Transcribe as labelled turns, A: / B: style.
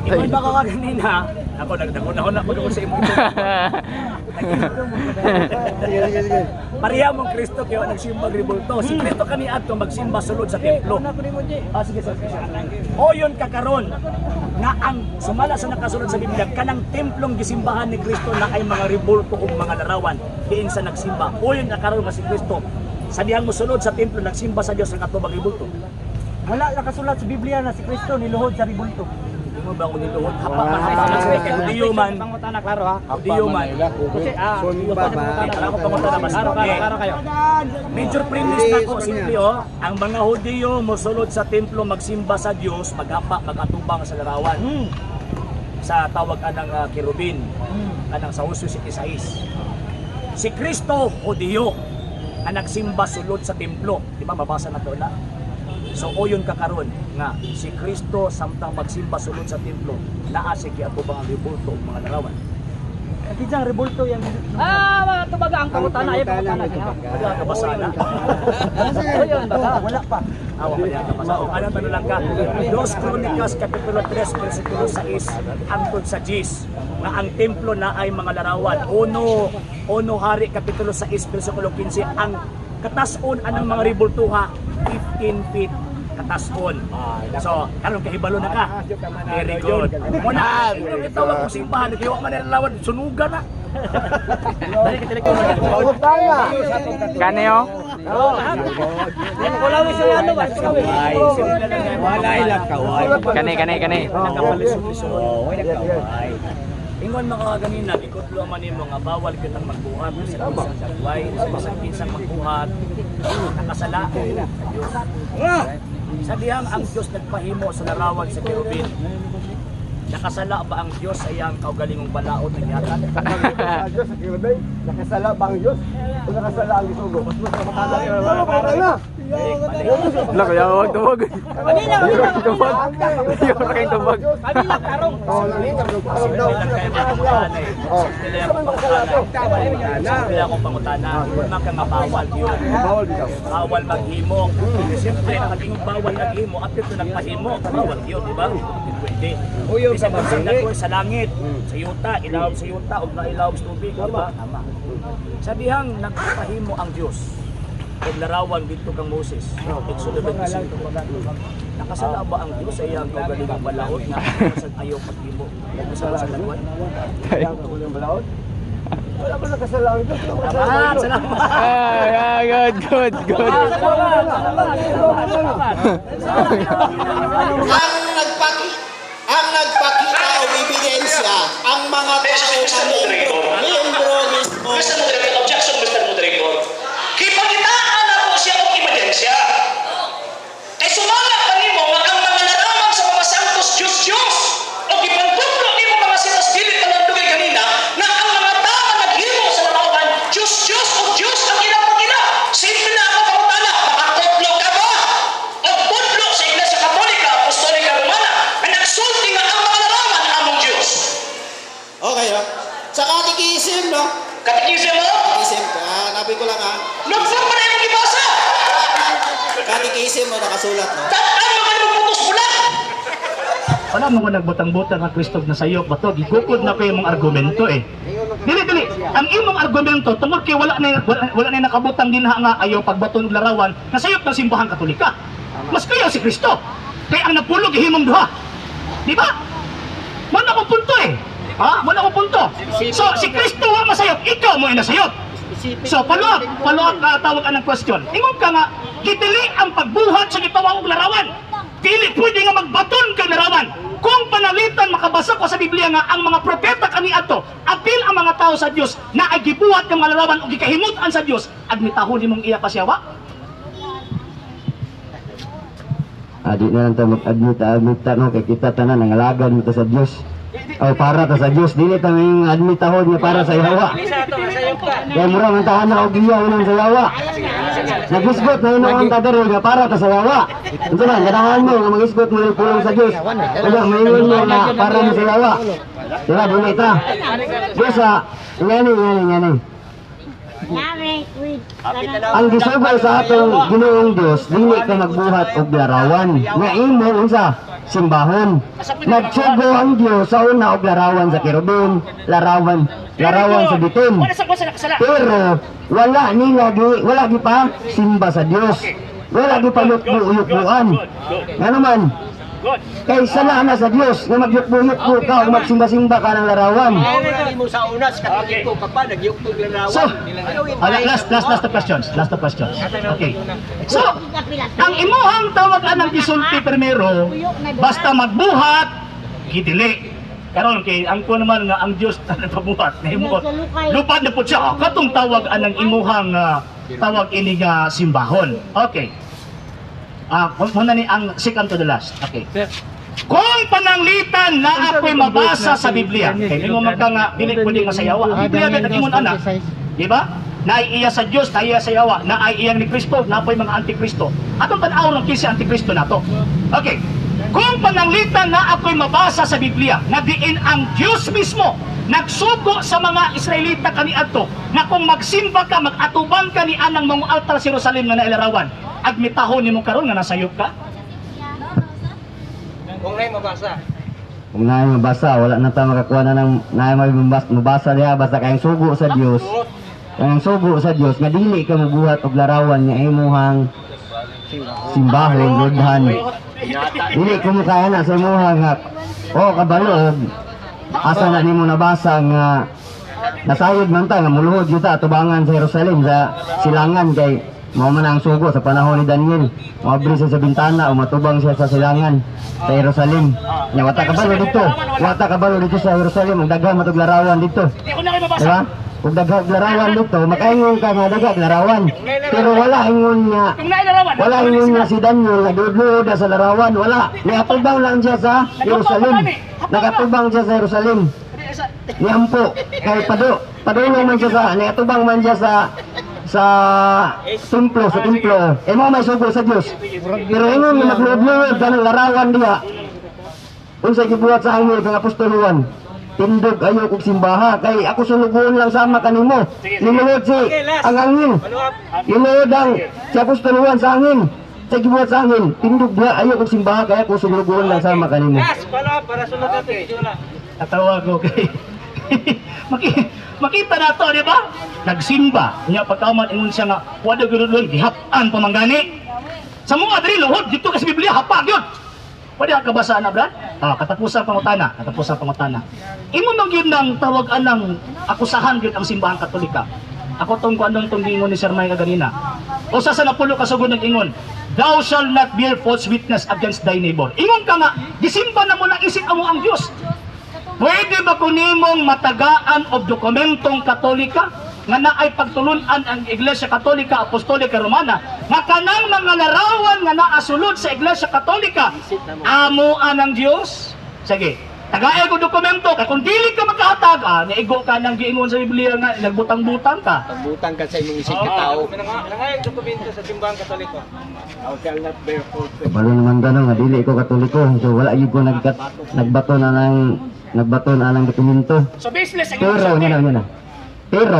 A: Ingon ba ka kanina? Ako nagdaguna na ko sa imo.
B: Sige, sige, sige.
A: Pareha mong Kristo kay wa nagsimba ribulto. Si Kristo kani adto magsimba sulod sa templo. Ah, sige, sige, sige. O yun kakaron nga ang sumala sa nakasulod sa Biblia kanang templong gisimbahan ni Kristo na ay mga ribulto ug mga larawan diin sa nagsimba. O yun kakaron nga si Kristo sa dihang mosulod sa templo nagsimba sa Dios ang atubang ribulto.
C: Wala nakasulat sa Biblia na si Kristo niluhod sa ribulto.
A: Hindi mo ba kung niluhod? Hapa man, hapa man sila kay Hudiyo man.
C: Pangutana klaro ha.
A: Hudiyo man.
C: Kasi
B: Sumba ba?
A: Alam ko pangutana ba?
C: Klaro, klaro, klaro kayo.
A: Major premise na ko, simple oh. Ang mga Hudiyo mosulod sa templo magsimba sa Dios, maghapa, magatubang sa larawan. Sa tawag anang kerubin, anang sa Hosea 7:6. Si Kristo Hudiyo ang nagsimba sulod sa templo. Di ba mabasa na to na? So uyon kakaron nga si Kristo samtang magsimba sulod sa templo, naa si giatubang ang ribulto ug mga larawan.
C: Kinsang ribulto yang
D: Ah, tubaga ang pangutana ay pangutana.
A: Wala ka basa na.
C: Ayun, wala pa.
A: Awa pa niya kabasa. O ano tanong lang ka? Dos Kronikas Kapitulo 3 versikulo 6 hangtod sa 10 nga ang templo na ay mga larawan. Uno Uno Hari Kapitulo 6 versikulo 15 ang katason anang mga ribultuha 15 feet katason. So, karon kahibalo na ka. Very good. Muna, gitawag kong simbahan, kay wa man nilalawan, sunugan na.
E: Kani oh.
D: Wala sa ano ba?
F: Walay lang kaway.
E: Kani kani kani.
A: Nakapalisod-lisod.
F: Oh, wala kaway.
A: Ingon mga ganina, ikutlo man nimo nga bawal kitang magbuhat sa bisan dagway, sa bisan kinsang magbuhat, nakasala sa Dios. Sa dihang ang Dios nagpahimo sa larawan sa kerubin. Nakasala ba ang Dios sa iyang kaugalingong balaod na gihatag?
B: Ang Diyos sa Kirubay, nakasala ba ang Diyos? O nakasala ang isugo? Ano ba na?
E: Wala kaya wag tubag.
D: Kanina, kanina,
E: Tubag. Ayaw ra kayong tubag.
D: kanina karong.
B: Oh, nangingi ang
A: Simple lang kayo mga pangutana eh.
B: Oh.
A: Simple lang akong pangutana. Simple lang akong pangutana. Maka nga bawal yun.
B: Bawal bitaw.
A: Bawal maghimo. Siyempre, pag ingong bawal maghimo, at ito nagpahimo, bawal yun, di ba? Hindi pwede. Bisa sa dagol sa langit, sa yuta, ilawom sa yuta, ug nailawom sa tubig, di ba? Tama. Sa dihang nagpahimo ang Dios og larawan dito kang Moses. Exodo 25. Nakasala ba ang Dios sa iyang kaugalingong balaod nga sa ayaw paghimo? Nakasala sa dagway?
B: Kaya ang kagulang balaod? Wala ba nakasala ang Diyos? Wala ba nakasala
A: Salamat,
B: ang Diyos?
A: salamat.
E: Ah, good, good, good.
G: Ang nagpakita og ebidensya ang mga tao
H: Mr.
G: na
H: Moderator.
G: miyembro mismo.
H: Mr. Moderator, objection, Mr. Moderator. Kipagitaan na po siya og ebidensya. Kay sumala kanimo nga ang mga larawan sa mga santos Diyos Diyos o gipantudlo nimo mga sinas dili panandugay kanina na ang mga tao nga naghimo sa larawan Diyos Diyos o Diyos ang ilang pagila. Simple na ako pangutana, makakutlo ka ba? O pudlo sa Iglesia Katolika, Apostolika Romana nga nagsulti nga ang mga larawan among Diyos.
G: Okay, no? Sa katikism, no?
H: Katikismo,
G: Katikism, hanapin ko lang ha.
H: nagfur pa na imong gibasa.
G: Katikism, no, nakasulat, no?
H: Tataan mo kayo putos bulat.
A: Wala mo ko nagbutang-butang ang Kristo na sayop ba to? Gigukod na ko imong argumento eh. Dili dili, ang imong argumento tungod kay wala na nakabutang dinha nga ayaw pagbaton og larawan, nasayop ng simbahan Katolika. Mas kaya si Kristo. Kay ang napulog himong duha. Di ba? Wala akong punto eh. Ha? Wala akong punto. So si Kristo wa masayop, ikaw mo ay nasayop. So follow up na tawag anang question. Ingon ka nga, gidili ang pagbuhat sa gitawag og larawan. Dili pwede nga magbaton kay larawan. Kung panalitan makabasa ko sa Biblia nga ang mga propeta kaniadto, apil ang mga tao sa Dios na ay gibuhat ng mga larawan o gikahimut-an sa Dios, admitahon nimong iya pasiyawa.
I: Adi na lang ta mag-admit admit ta no kay kita tanan nangalagan mo ta sa Dios. O para ta sa Dios dili ta may admit tahod nga para sa yawa. Kay mura man ta ana og iya unang sa yawa. Nagisgot na inuon ta diri nga para ta sa yawa. Unsa man ganahan mo nga magisgot mo yung pulong sa Dios. Kaya maingon mo na para mo sa yawa. Diba dili ta. Dios ah, ngani ngani ngani. Ang gisugay sa atong Ginoong Dios dili ka magbuhat og larawan nga imo unsa? simbahon. Nagsugo ang Dios sa una og larawan sa kerubin, larawan larawan sa bitin.
A: Wala sa wala sa nakasala.
I: Pero wala nila gi wala gi pa simba sa Dios. Wala gi pa yukbo-yukbuan. Ngano man?
A: Good.
I: Kay sala na sa Dios nga magyukbo-yukbo ka o magsimba-simba ka ng larawan.
F: Mo sa una, sa Katoliko ka pa, nagyuktog larawan.
A: So, last last last two questions. Last two questions. Okay. So, ang imuhang tawag anang gisulti primero, basta magbuhat, gidili. Karon kay ang ko naman nga ang Dios na nagpabuhat nahimo. Lupad na pud siya katong tawag anang imuhang tawag ini nga simbahon. Okay. Muna ni ang second to the last. Okay. Kung pananglitan na ako'y mabasa sa Biblia, kay mo magka nga dili pwede masayawa. Ang Biblia ba nag-ingon ana? Di ba? Naiiya sa Dios, naiiya sa Yawa, naaiiyang ni Kristo, napoy mga antikristo. Atong tan-aw ng kinsa antikristo nato. Okay. Kung pananglitan na ako'y mabasa sa Biblia, na diin ang Dios mismo nagsugo sa mga Israelita kaniadto na kung magsimba ka, mag-atubang ka ni anang mga altar sa Jerusalem nga nailarawan, agmitahon nimo karon nga nasayop ka?
F: Kung na'y mabasa.
I: Kung naay mabasa, wala na ta makakuha na ng naay mabasa diha basta kayang sugo sa Dios. Kayang sugo sa Dios nga dili ka mobuhat og larawan nga imuhang simbahon, lodhan. Dili ko mo kaya na sa imuha nga oh kabalo og asa na nimo nabasa nga nasayod man ta nga muluhod gyud ta atubangan sa Jerusalem sa silangan kay mao man ang sugo sa panahon ni Daniel. Moabri siya sa bintana o matubang siya sa silangan sa Jerusalem. Nya wata kabalo dito. Wata kabalo dito sa Jerusalem ug daghan matug larawan dito.
A: Di ko na kayo mabasa.
I: Di ba? Kung daghang larawan dito, makaingon ka nga daghang larawan. Pero wala ingon nga
A: Kung nailarawan,
I: wala ingon nga si Daniel nagluod sa larawan, wala. Niatubang lang siya sa Jerusalem. Nakatubang siya sa Jerusalem. Niampo kay padulong man siya sa niatubang man siya sa templo, sa templo. E mo may sugo sa Dios. Pero ingon nga nagluod-luod ka ng larawan diha. Unsa gibuhat sa anghel kang Apostol Juan? Tindog ayo kog simbaha kay ako sulugoon lang sama kanimo. Niluhod si ang anghel. Niluhod ang si Apostol Juan sa anghel. Sa gibuhat sa anghel, tindog na ayo kog simbaha kay ako sulugoon lang sama kanimo.
F: Last, follow up para sunod natin.
A: Natawa ko kay makita na to, di ba? Nagsimba. Nya pagkaman ingon siya nga wala gyud doon gihap-an pa man gani. Sa mga diri luhod dito ka sa Biblia hapag yun. Pwede ka kabasa na, Brad? Katapusan pangutana, katapusan pangutana. Imo man gyud nang tawag anang akusahan gyud ang simbahang Katolika. Ako tong kuan tong giingon ni Sir Mike kaganina. Usa sa napulo ka sugod nag-ingon, "Thou shall not bear false witness against thy neighbor." Ingon ka nga, gisimba na mo na isip amo ang Dios. Pwede ba kunimong matagaan og dokumentong Katolika nga naay pagtulunan ang Iglesia Katolika Apostolika Romana nga kanang mga larawan nga naasulod sa Iglesia Katolika amo anang Dios? Sige, tagaay ko dokumento kay kung dili ka makahatag, naigo ka nang giingon sa Biblia nga nagbutang-butang ka.
F: Pagbutang ka sa imong isig katao.
D: Nangayag dokumento sa simbahang Katoliko.
F: Thou shall not bear false
I: Kabalo naman gano nga dili ko Katoliko. So wala gyud ko nagbato na ng dokumento.
A: So baseless ang
I: Pero nya na nya na. Pero